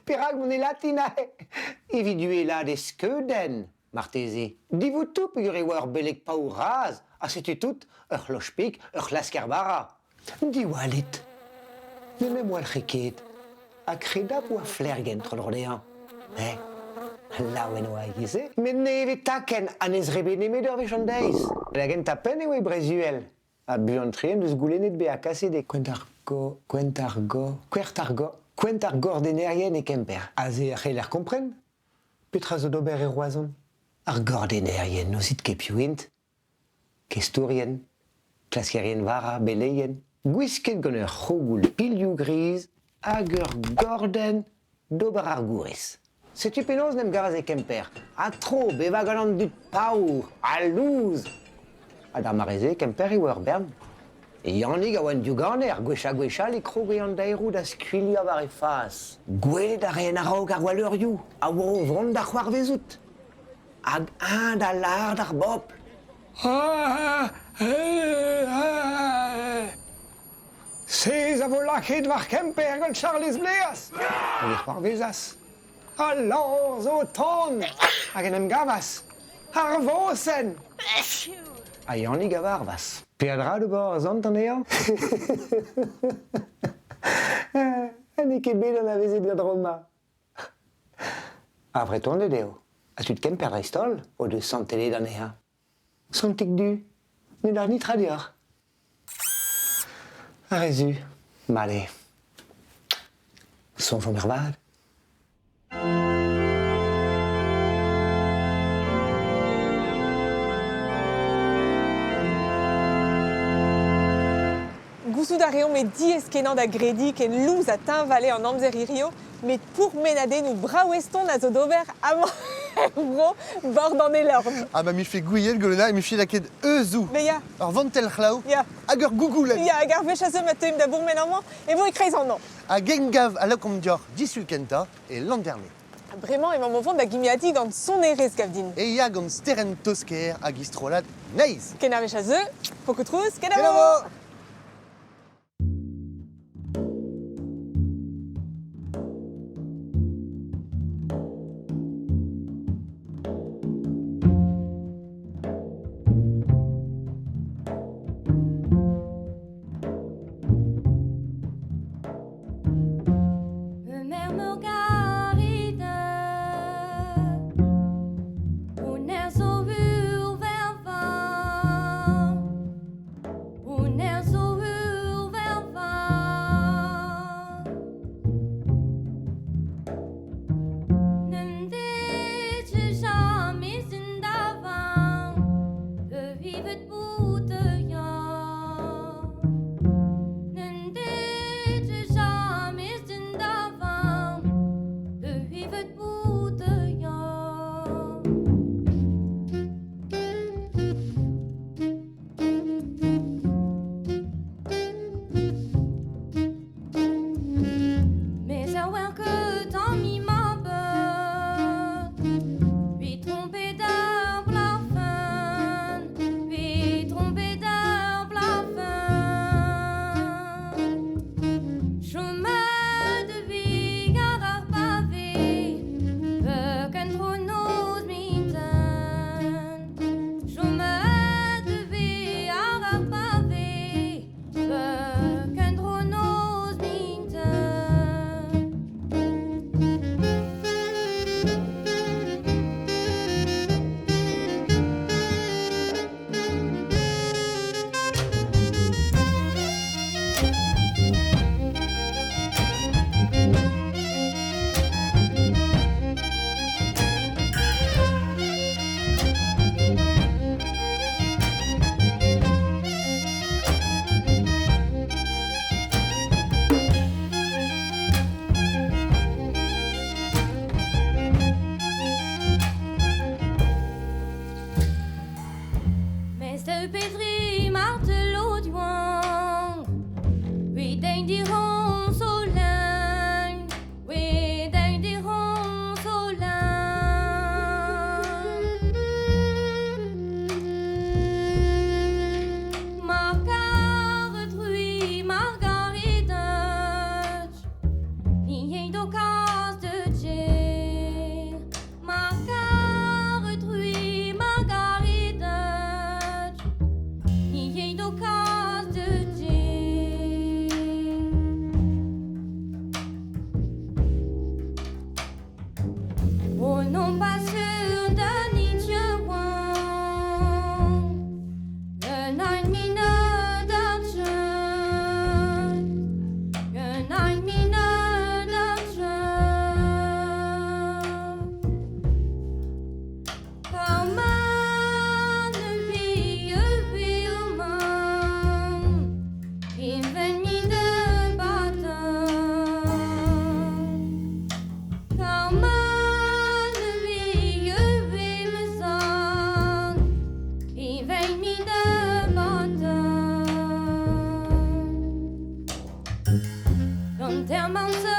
Perak mont e latin aze? Evit uhelaat e skeudenn, marteze. Divoutou peogwir e oa ur beleg paour-razh, ha setu tout, ur c'hloch-pig, ur c'hlasker-bara. Diwallit, n'en em walc'he ket, ha kredabl oa flergenn tro-dro dezhañ. Eh, laouen oa e-giz-se. Met ne eve takenn ha ne zrebe nemet ur wech an deiz. Da gentañ-penn e oa e Breizh-Uhel. Ha buan-tre en deus goulennet bezañ kaset e Kouent-ar-Go, Kouent-ar-Go, Kouert-ar-Go, Kouent ar Gordennerien e Kemper. Aze a c'heller kompren petra zo d'ober e Roazhon. Ar gordennerien n'ouzit ket piv int. Kestourien, klaskerien vara, beleien, gwisket gant ur c'hougoul pilhoù griz hag ur gordenn d'ober ar gouriz. Setu penaos 'n em gavas e Kemper. Ha tro bevañ gant an dud paour ha louz. Ha d'ar mare-se, Kemper e oa ur bern. E Yannig a oa un diouganer, gwech-ha-gwech all e kroge an daeroù da skuilhañ war e fas. Gwelet a raen a-raok ar gwalleurioù a oa o vont da c'hoarvezout. Hag eñ da lâr d'ar bobl. Sez a vo lakaet war Kemper gant Charlez Bleaz. Hag e c'hoarvezas. Al lañs zo o tont hag en em gavas. Ar vosenn! Ha Yannig a varvas. Peadra d'ober ar sant anezhañ? Ha n'eo ket bet anavezet gant Roma. Ar Vretoned eo, ha tud Kemper dreist-holl, o deus santellet anezhañ. Santig du, ne lâr netra deoc'h. Ar re zu, mat eo. Soñjomp ervat. Gouzout a reomp eo diaes-kenañ da grediñ ken lous ha teñval eo an amzer hirio, met pourmenadennoù brav-eston a zo d'ober amañ er vro bord an Elorn. Ah ma mife gouiet Golona, e mife lakaet euzhoù. Mais ya. Ur vantell c'hlav. Ya. Hag ur gougoulenn. Ya, hag ar wech a zeu ma teuimp da bourmen amañ, e vo e-kreiz an hañv. Hag emgav a lakaomp deoc'h disul kentañ e Landerne. Bremañ emañ o vont da gimiadiñ gant sonerezh gav din. E ya gant Sterenn Tosker hag istrollad Neizh. Kenavech a zeu, pokoù trouz, kenavo! Kenavo! Gant